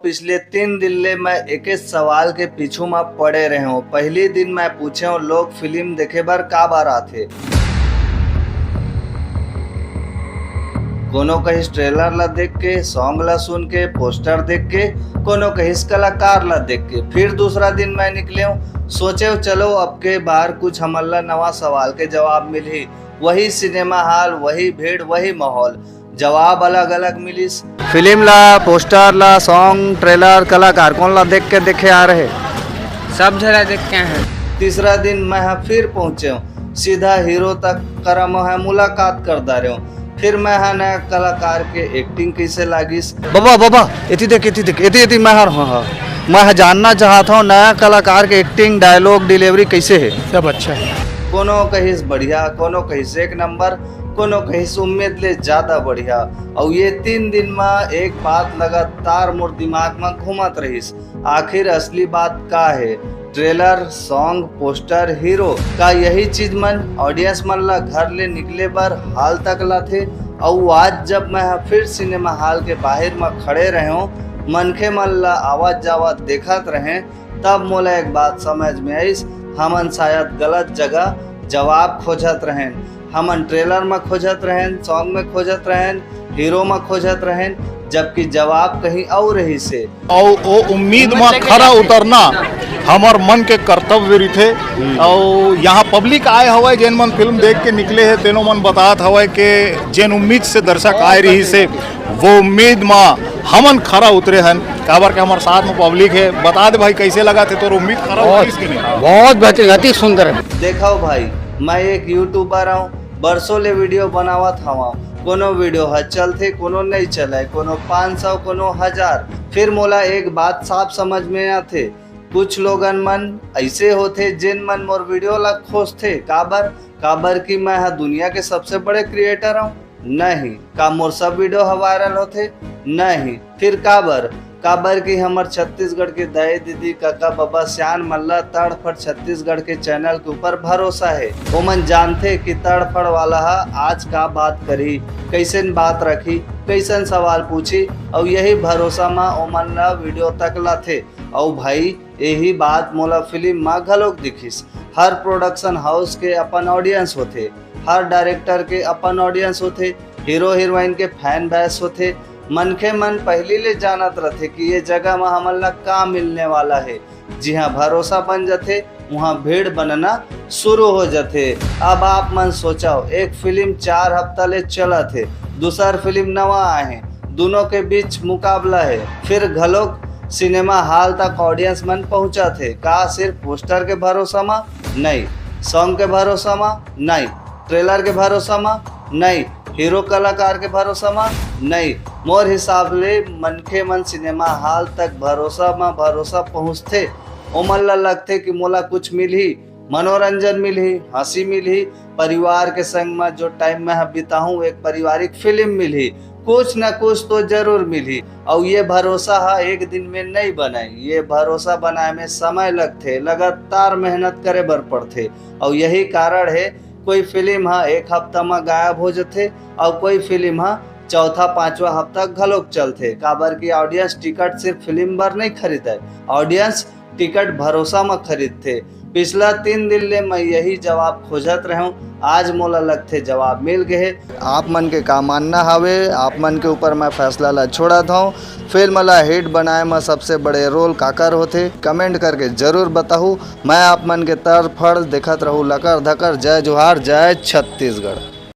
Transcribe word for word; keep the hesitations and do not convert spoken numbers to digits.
पिछले तीन दिन ले मैं एके सवाल के पीछू म पड़े रहे हूँ। पहली दिन मैं पूछे हूँ, लोग फिल्म देखे बर का बर आथे? कोनो कहिस ट्रेलर ला देख के, सॉन्ग ला सुन के, पोस्टर देख के, कोनो कहिस कलाकार ला देख के। फिर दूसरा दिन मैं निकले हूँ, सोचे हूँ चलो अब के बार कुछ हमन ला नवा सवाल के जवाब मिलही। वही सिनेमा हॉल, वही भीड़, वही माहौल, जवाब अलग-अलग मिलिस। फिल्म ला, पोस्टर ला, सॉन्ग, ट्रेलर, कलाकार कोन ला देख के देखे आ रहे? सब झला देख के आए हैं। तीसरा दिन मैं ह फिर पहुंचे हूँ, सीधा हीरो तक करा मैं ह मुलाकात कर डारे हूँ। फिर मैं ह नया कलाकार के एक्टिंग कैसे लागिस। बाबा, बाबा, एती देख, एती देख, एती, एती मैं हर, हाँ, हाँ। मैं ह जानना चाहत हूँ नया कलाकार के एक्टिंग, डायलॉग, डिलीवरी कैसे है? सब अच्छा है। कोनो कहिस बढ़िया, कोनो कहिस एक नंबर, कोनो कहिस उम्मीद ले ज्यादा बढ़िया। अउ ये तीन दिन म एक बात लगातार मोर दिमाग म घूमत रहिस, आखिर असली बात का हे? ट्रेलर, सॉन्ग, पोस्टर, हीरो, का यही चीज मन ऑडियंस मन ला घर ले निकले बर हाल तक लाथे? अउ आज जब मैं ह फिर सिनेमा हॉल के बाहिर म खड़े रहेंव, मनखे मन ला आवत जावत देखत रहें, तब मोला एक बात समझ में आइस, हमन शायद गलत जगह जवाब खोजत रहेन। हमन ट्रेलर म खोजत रहेन, सॉन्ग में खोजत रहेन, हीरो म खोजत रहेन, जबकि जवाब कहीं अउ रहिसे। अउ ओ उम्मीद म खरा उतरना हमर मन के कर्तव्य रिथे। अउ यहाँ पब्लिक आए हवय, जेन मन फिल्म देख के निकले हे, तेनो मन बतात हवय के जेन उम्मीद से दर्शक आए रहिसे, वो उम्मीद म हमन खरा उतरे हन, काबर के हमर साथ में पब्लिक हे। बता दे भाई, कैसे लगा थे तोर उम्मीद खरा बहुत, उतरिस कि नहीं? बहुत बेहतरीन, अति सुंदर है। देखो भाई, मैं एक यूट्यूबर हूँ, बरसों ले वीडियो बनावत हवं। कोनो वीडियो ह चलथे, कोनो नहीं चलय, कोनो पाँच सौ, कोनो हजार। फिर मोला एक बात साफ समझ में आथे, कुछ लोगन मन ऐसे होथे, जेन मन मोर वीडियो ला खोजथे। काबर? काबर कि मैं ह दुनिया के सबसे बड़े क्रिएटर हूँ। नहीं। का मोर सब वीडियो ह वायरल होथे? नहीं। फिर काबर? काबर कि हमर छत्तीसगढ़ के दाई दीदी, कका बबा, सियान मन ला तड़फड़ छत्तीसगढ़ के चैनल के ऊपर भरोसा हे। ओमन जानथे कि तड़फड़ वाला ह आज का बात करही, कैसन बात रखही, कैसन सवाल पूछही, अउ यही भरोसा म ओमन ला वीडियो तक लाथे। अउ भाई, यही बात मोला फिल्म म घलोक दिखिस। हर प्रोडक्शन हाउस के अपन ऑडियंस होथे, हर डायरेक्टर के अपन ऑडियंस होथे, हीरो हीरोइन के फैन बेस होथे। मनखे मन पहिली ले जानत रथे कि ये जगह म हमन ला का मिलने वाला हे। जिहाँ भरोसा बन जथे, उहाँ भीड़ बनना शुरू हो जथे। अब आप मन सोचव, एक फिल्म चार हफ्ता ले चलत हे, दूसर फिल्म नवा आए हे, दोनों के बीच मुकाबला हे, फिर घलोक सिनेमा हॉल तक ऑडियंस मन पहुंचत हे। का सिर्फ पोस्टर के भरोसा म? नहीं। सॉन्ग के भरोसा म? नहीं। ट्रेलर के भरोसा म? नहीं। हीरो कलाकार के भरोसा म? नहीं। मोर हिसाब ले मनखे मन सिनेमा हॉल तक भरोसा म भरोसा पहुंचथे। ओमन ला लगथे कि मोला कुछ मिलही, मनोरंजन मिलही, हंसी मिलही, परिवार के संग म जो टाइम मैं ह बिताहूं, एक पारिवारिक फिल्म मिलही, कुछ न कुछ तो जरूर मिलही। अउ ये भरोसा ह एक दिन में नइ बनय, ये भरोसा बनाए में समय लगथे, लगातार मेहनत करे बर पड़थे। अउ यही कारण हे, कोई फिल्म ह एक हफ्ता म गायब हो जथे, अउ कोई फिल्म ह चौथा, पांचवा हफ्ता घलोक चलथे, काबर कि ऑडियंस टिकट सिर्फ फिल्म बर नइ खरीदय, ऑडियंस टिकट भरोसा म खरीदथे। पिछला तीन दिन ले मैं यही जवाब खोजत रहेंव, आज मोला लगथे जवाब मिल गे हे। आप मन के का मानना हावे, आप मन के ऊपर मैं फैसला ला छोड़त हंव। फिल्म ला हिट बनाए म सबसे बड़े रोल काकर होथे, कमेंट करके जरूर बताहू। मैं आप मन के तरफड़ देखत रहू लकर धकर। जय जोहार, जय छत्तीसगढ़।